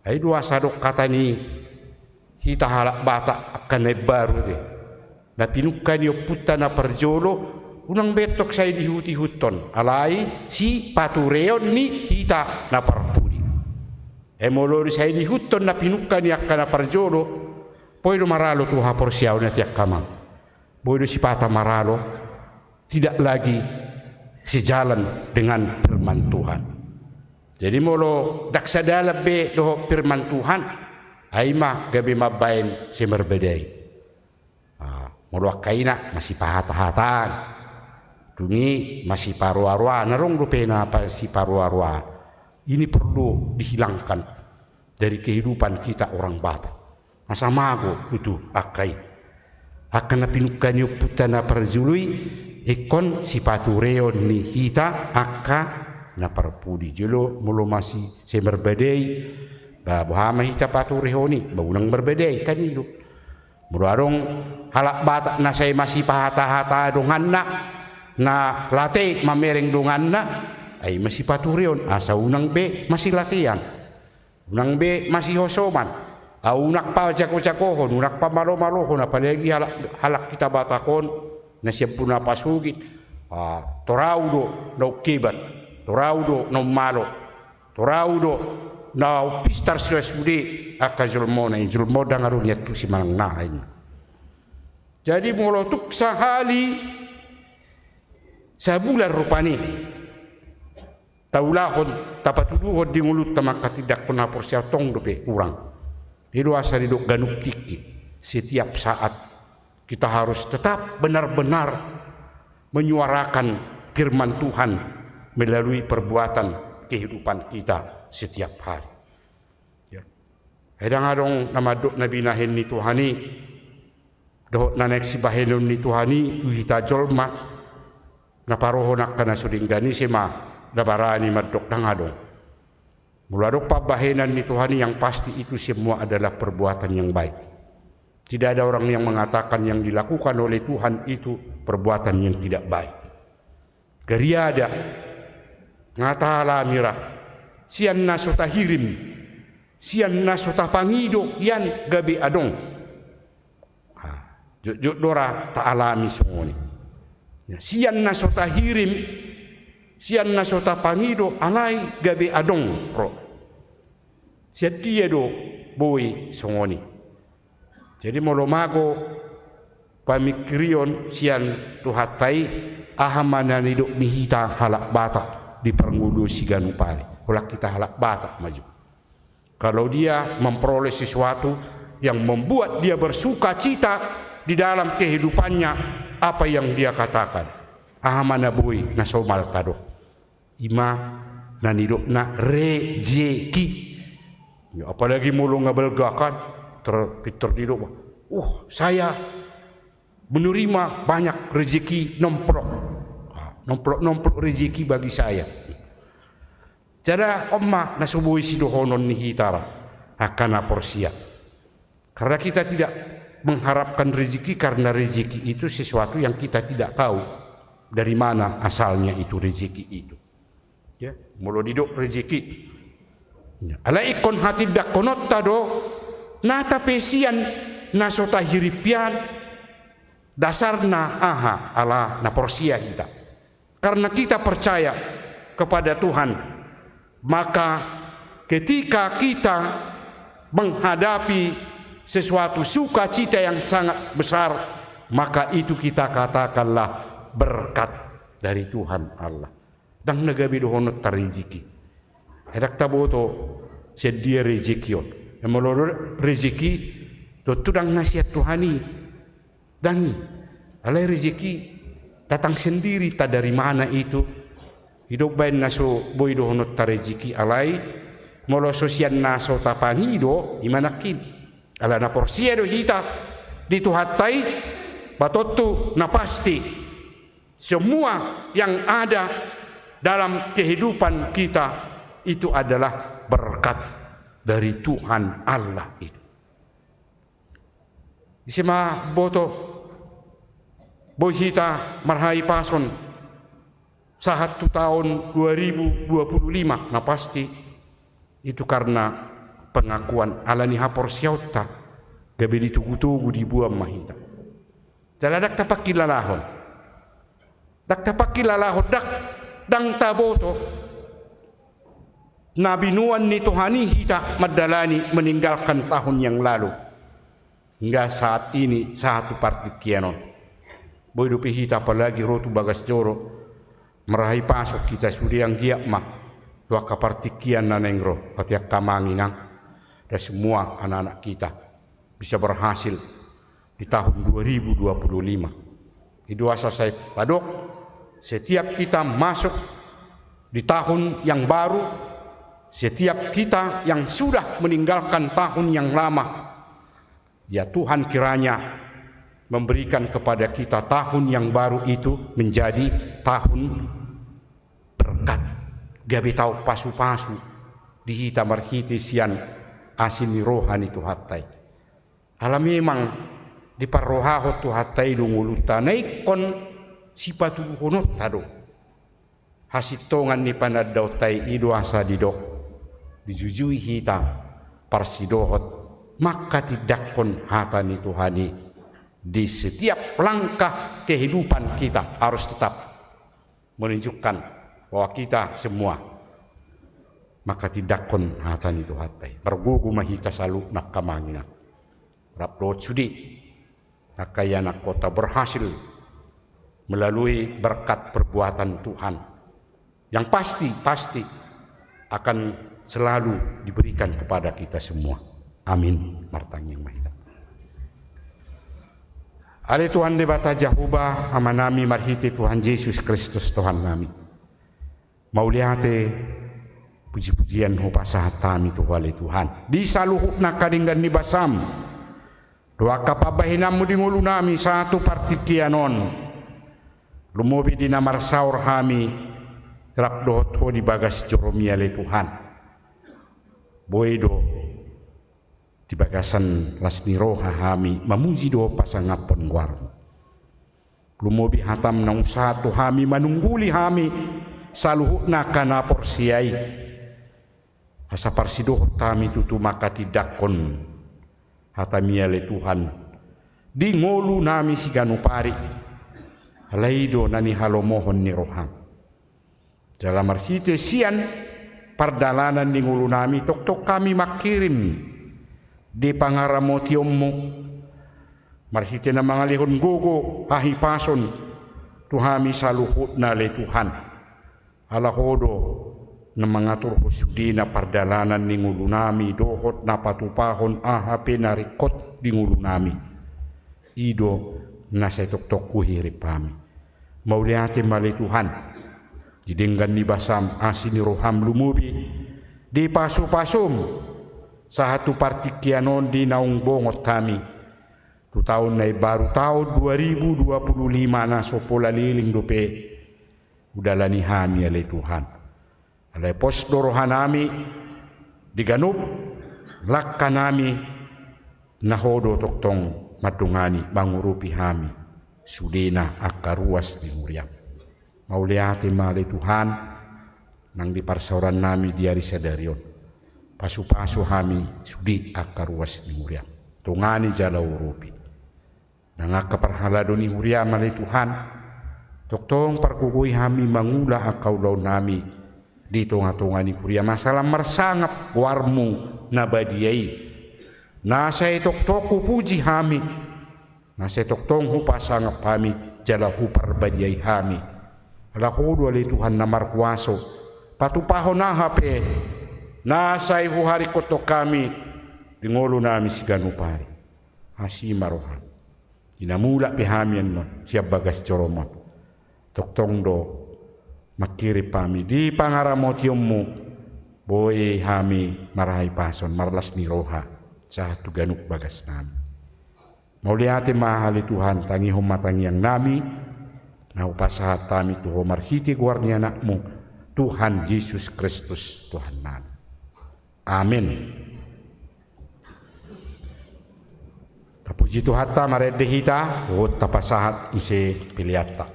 Ai do asa adong hata ni hita halak Batak angka na imbaru te. Na pinungka ni ompunta na parjolo, unang be tong sai diihut-ihuthon, alai sipatureon ni hita na parpudi. E molo sai diihuthon na pinungka ni angka na parjolo, boi do maralo tu haporseaon i angka amang. Boi do sipata maralo, tidak lagi sejalan dengan firman Tuhan. Jadi molo ndang sadalan be dohot firman Tuhan, ai ma gabe mambaen sai marbadai. Ah, molo angka i na masipahata-hataan, dung i masiparoa-roaan, adong dope na masiparoa-roaan. Ini perlu dihilangkan dari kehidupan kita orang Batak. Asa mago tutu angka i. Angka na pinungka ni ompunta na parjolo i, ingkon sipatureon ni hita angka na parpudi. Jolo molo masih sai marbadai, ba boha ma hita paturehon i, ba unang marbadai, kan i do. Molo adong halak Batak na sai masipahata-hata donganna, na late mamereng donganna, ai masipatureon, asa unang be masilatean. Unang be masihosoman, ah, unang pajago-jagohon, unang pamalo-malohon, apalagi halak, halak hita Batak on, na sian bona pasogit, ah, torau do naung hebat, torau do naung malo, torau do naung pistar sude angka jolmona i, jolma on ndang adong nian tu simanang na i. Jadi molo tung sahali, tabulan rupani taulahon, tapatuduhon di ngolunta mangkatindangkon haporseaon, tong dope hurang. I do asa didok ganup tingki, setiap saat kita harus tetap benar-benar menyuarakan firman Tuhan melalui perbuatan kehidupan kita setiap hari. Ya. Ai ndang adong na mandok na binahen ni Tuhan i dohot na naeng sibahenon ni Tuhan i tu hita jolma, na parohon angka na so denggan i, ise ma na barani mandok? Ndang adong. Molo adong pambahenan ni Tuhan i, yang pasti itu semua adalah perbuatan yang baik. Tidak ada orang yang mengatakan yang dilakukan oleh Tuhan itu perbuatan yang tidak baik. Gariada nga taalami ra, sian na so tahirim, sian na so tapangido, ian gabe adong. Ah, jotjot do ra taalami songon i. Ya, sian na so tahirim, sian na so tapangido, alai gabe adong ro. Sian dia do boi songon i? Jadi molo mago pamingkirion sian Tuhanta i, aha ma na nidok ni hita halak Batak di parngoluon siganup ari? Holan hita halak Batak ma jo. Kalau dia memperoleh sesuatu yang membuat dia bersukacita di dalam kehidupannya, apa yang dia katakan? Aha ma na boi na somal tadok? Ima na nidokna rejeki. Ya, apalagi molo nga balga kan, ter-, pintor didok. Uh, saya menerima banyak rejeki nomplok. Ah, nomplok-nomplok rejeki bagi saya. Jala on ma na so boi sidohonon ni hita ra, angka na porsea. Karena kita tidak mengharapkan rezeki, karena rezeki itu sesuatu yang kita tidak tahu dari mana asalnya itu rezeki itu. Ya, molo didok rezeki. Ya, alai ingkon hatindangkononta do, nata pe sian na so tahirim i, dasarna aha? Ala na porsea hita. Karena kita percaya kepada Tuhan, maka ketika kita menghadapi sesuatu sukacita yang sangat besar, maka itu kita katakanlah berkat dari Tuhan Allah. Ndang na gabe dohononta rejeki. Ndang taboto sian dia rejeki on. Molo rejeki, tontu ndang na sian Tuhan i. Ndang i. Alai rejeki datang sendiri, entah dari mana itu. I do umbaen na so boi dohononta rejeki, alai molo so sian na so tapangido, ima nangkin. Ala na porsea do hita di Tuhanta i, ba tontu na pasti semua yang ada dalam kehidupan kita itu adalah berkat dari Tuhan Allah itu. Ise ma boto, boi hita marhahipason sahat tu taon dua ribu dua puluh lima, na pasti itu karena pengakuan, ala ni haporseaonta, gabe ditogutogu, diboan ma hita. Jala ndang tapangkilalahon. Ndang tapangkilalahon, ndang, ndang taboto na binoan ni Tuhan i hita mandalani meninggalkan tahun yang lalu hingga saat ini, sahat tu partingkian on. Boi dope hita apalagi ro tu bagas joro, marhahipason hita sude, anggiat ma tu angka partingkian na naeng ro, atik angka amang inang dan semua anak-anak kita bisa berhasil di tahun dua ribu dua puluh lima. I do asa sai tadok, setiap kita masuk di tahun yang baru, setiap kita yang sudah meninggalkan tahun yang lama, ya Tuhan kiranya memberikan kepada kita tahun yang baru itu menjadi tahun berkat, gabe taon pasupasu di hita marhite sian asi ni roha ni Tuhanta i. Ala memang diparrohahon Tuhanta i do ngolunta, na ingkon sipatuduhononta do hasintongan ni panandaonta i. I do asa didok, dijujui hita parsidohot mangkatindangkon hata ni Tuhan i. Di setiap langkah kehidupan kita harus tetap menunjukkan bahwa kita semua mangkatindangkon hata ni Tuhanta i. Margogo ma hita saluhutna, angka amang inang. Rap dohot sude angka ianakhonta berhasil melalui berkat perbuatan Tuhan yang pasti, pasti akan selalu diberikan kepada kita semua. Amin. Martangiang ma hita. Ale Tuhan Debata Jahowa, Amanami marhite Tuhan Jesus Kristus Tuhannami. Mauliate, puji-pujian hupasahat hami tu Ho ale Tuhan. Di saluhutna angka denggan ni basam dohot angka pambahenanmu di ngolunami sahat tu partingkian on. Lumobi di na marsaor hami rap dohot Ho di bagas joromi ale Tuhan. Boi do di bagasan las ni roha hami mamuji dohot pasangaphon goarmu. Lumobi hatam naung sahat tu hami manungguli hami saluhutna angka na porsea i. Asa parsidohot hami tutu manghatindanghon hatami ale Tuhan di ngolunami siganup ari. Alai i do na nihalomohon ni roham. Jala marhite sian pardalanan ni ngolunami tongtong hami manghirim di pangaramotionmu. Marhite na mangalehon gogo hahipason tu hami saluhutna ale Tuhan. Ala Ho do na mangaturhon sudena pardalanan ni ngolunami dohot na patupahon aha pe na ringkot di ngolunami. I do na sai tongtong huhirim hami. Mauliate ma ale Tuhan di denggan ni basam, asi ni roham lumobi di pasupasum sahat tu partingkian on di naung bongot hami tu taon na imbaru, taon dua ribu dua puluh lima na so pola leleng dope hudalani hami ale Tuhan. Alai pos do rohanami di ganup langkanami na Ho do tongtong mandongani mangurupi hami sudena angka ruas ni huriam. Mauliate ma ale Tuhan nang di parsaorannami di ari sadari on. Pasupasu hami sude angka ruas ni huriam. Tongani jala urupi. Nang angka parhalado ni huriam ale Tuhan, tongtong pargogoi hami mangula angka ulaonnami di tongatonga ni huriam asa lam marsangap goarmu na badia i. Na sai tongtong hupuji hami, na sai tongtong hupasangap hami jala huparbadiai hami. Ala Ho do ale Tuhan na marhuaso patupahon aha pe na sai huharingkothon hami di ngolunami siganup ari. Asi ma roham. Di na mulak pe hami annon sian bagas jorom on, tongtong do manghirim hami di pangaramotionmu. Boi hami marhahipason marlas ni roha sahat tu ganup bagasnami. Mauliate ma ale Tuhan, tangihon ma tangiangnami na hupasahat hami tu Ho marhite goar ni Anakmu, Tuhan Jesus Kristus Tuhannami. Amen. Tapuji Tuhanta, marende hita, huhut tapasahat muse peleanta.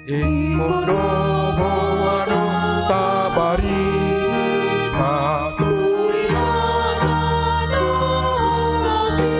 Ingkon do boanon ta barita tu inganan nami.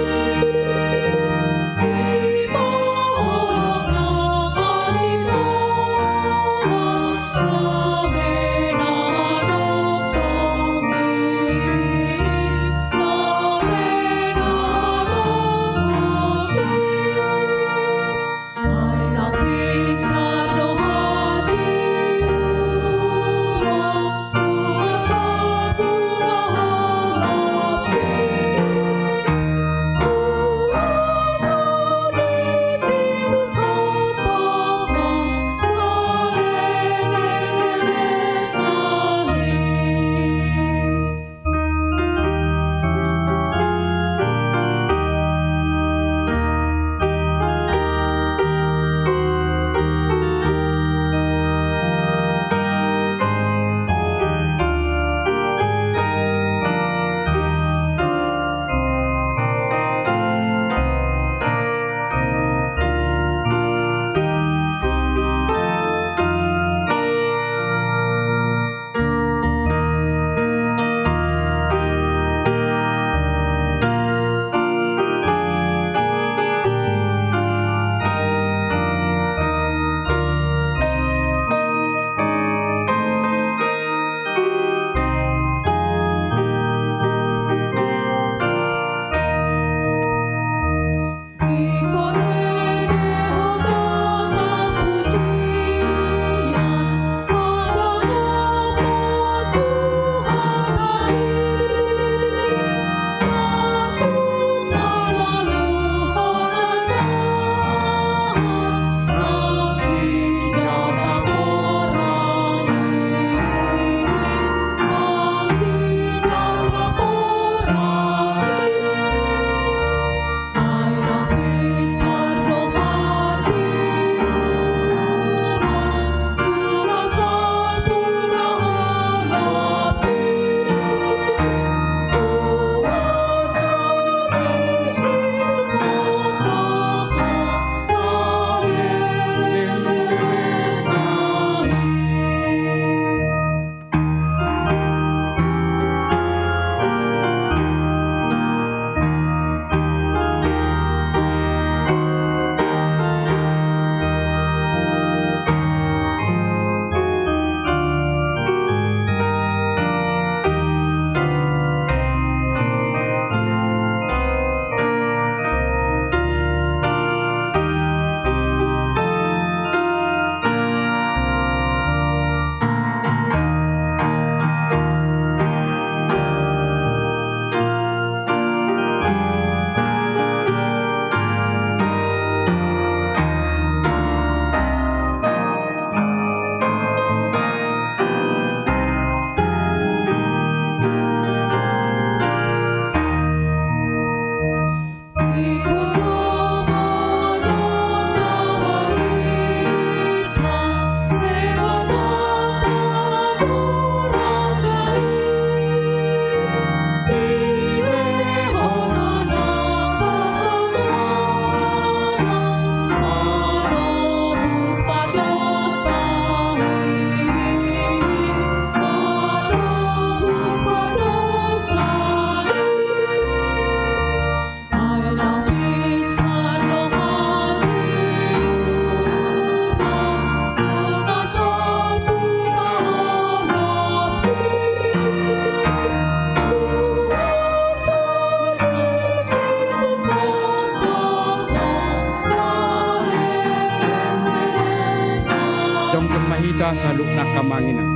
Saluhutna angka amang inang.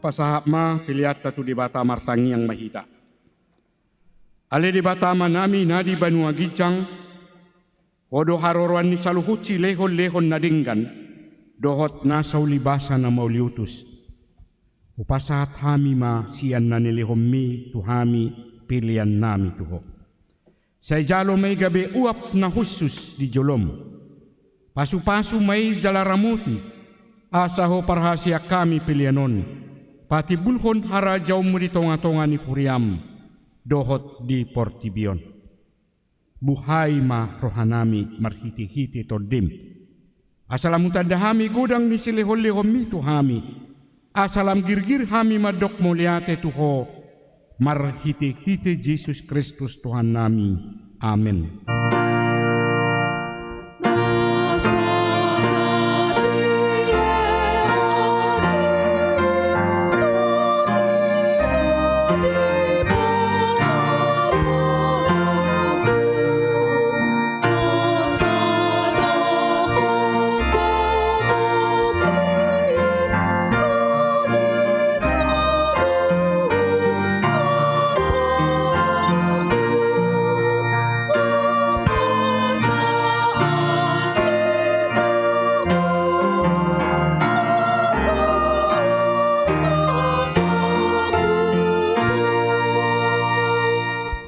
Tapasahat ma peleanta tu Debata, martangiang ma hita. Ale Debata Amanami na di banua ginjang, Ho do haroroan ni saluhut silehonlehon na denggan dohot na saulibasa na mauliutus. Hupasahat hami ma sian na nilehonmi tu hami peleannami tu Ho. Sai jalo ma i gabe uap na hushus di jolom. Pasupasu ma i jala ramoti, asa Ho parhaseang hami pelean on patimbulhon harajaonmu di tongatonga ni huriam dohot di portibi on. Buhai ma rohanami marhitehite Tondim, asa lam hutanda hami godang ni silehonlehonmi tu hami, asa lam girgir hami mandok mauliate tu Ho, marhitehite Jesus Kristus Tuhannami. Amen.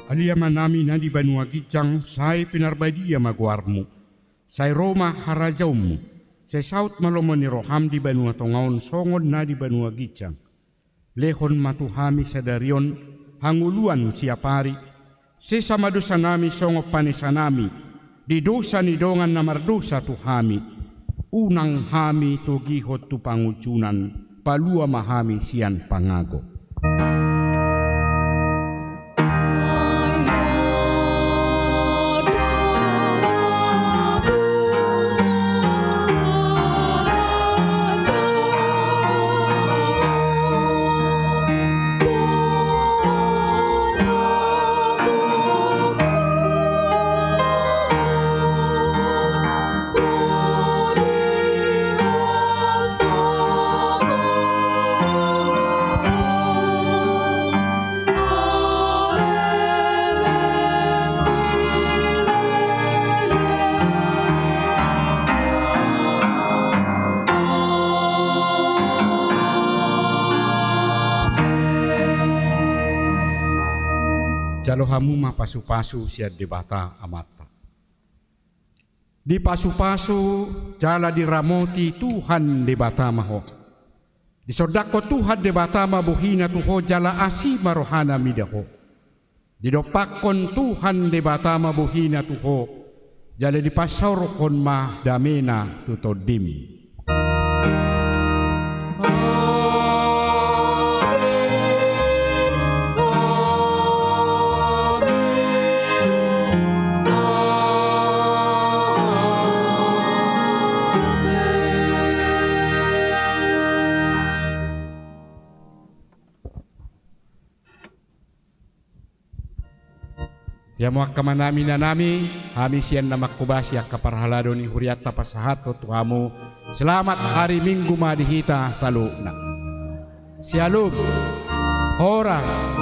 Ale Amanami na di banua ginjang, sai pinarbadia ma goarmu. Sai ro ma harajaonmu. Sai saut ma lomo ni roham di banua tonga on songon na di banua ginjang. Lehon ma tu hami sadari on hangoluan siapari. Sesa ma dosanami songon panesanami di dosa ni dongan na mardosa tu hami. Unang hami togihon tu pangunjunan, palua ma hami sian pangago. Jalo hamu ma pasupasu sian Debata Amanta. Dipasupasu jala diramoti Tuhan Debata ma ho. Disondangkon Tuhan Debata ma bohina tu ho jala asi ma rohana mida ho. Didompakkon Tuhan Debata ma bohina tu ho, jala dipasaorhon ma damena tu tondim. Di hamu angka amanami, inanami, hami sian na manghobasi angka parhalado ni hurianta pasahathon tu hamu. Selamat hari Minggu ma di hita saluhutna. Syalom. Horas.